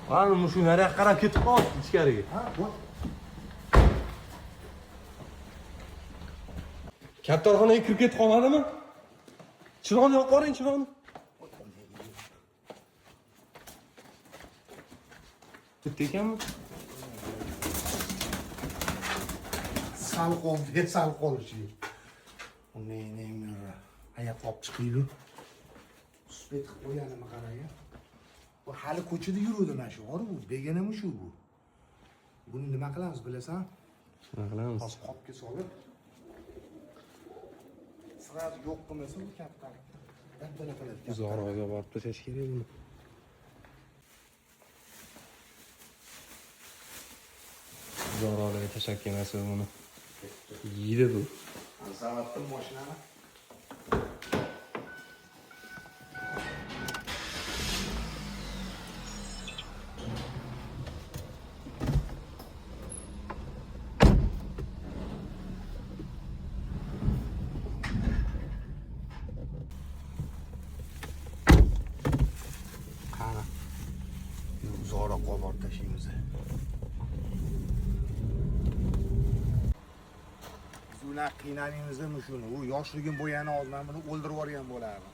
Ana mushuk nariyoqqa qarab ketib qoldi ichkariga. Ha, bu Kaptarxonaga kirib ketib qolmadimi? Chiroqni yoqib yuboring, chiroqni. Bitta ekanmi? Sal qoldi, sal qolishi. Ne ne mira. Oyoq olib chiqaylik. Suhbat qilib qo'yanimni qarang. Bu hali ko'chada yuruvdi mana shu, bor bu, beginami shu bu. Buni nima qilamiz bilasan? Nima qilamiz? Hozir qopga solib сразу yo'q qilmasa u kaptar. Dabdala qiladi. Uzoqroqga borib tashlash kerak buni. Uzoqroqlarga tashlab kelmasa buni. Yeydi bu. Zavatdim mashinani. Qani. Uzoqroq olib borib tashlaymiz. Biz unaqa qiynamaymiz shuni. U yoshligim bo'lgani hozir men buni o'ldirib yuborgan bo'lardim.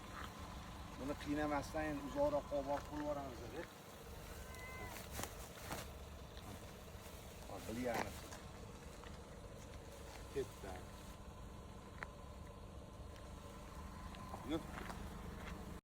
Buni qiynamasdan endi uzoqroq olib borib qo'yib yuboramiz deb. Bilganim.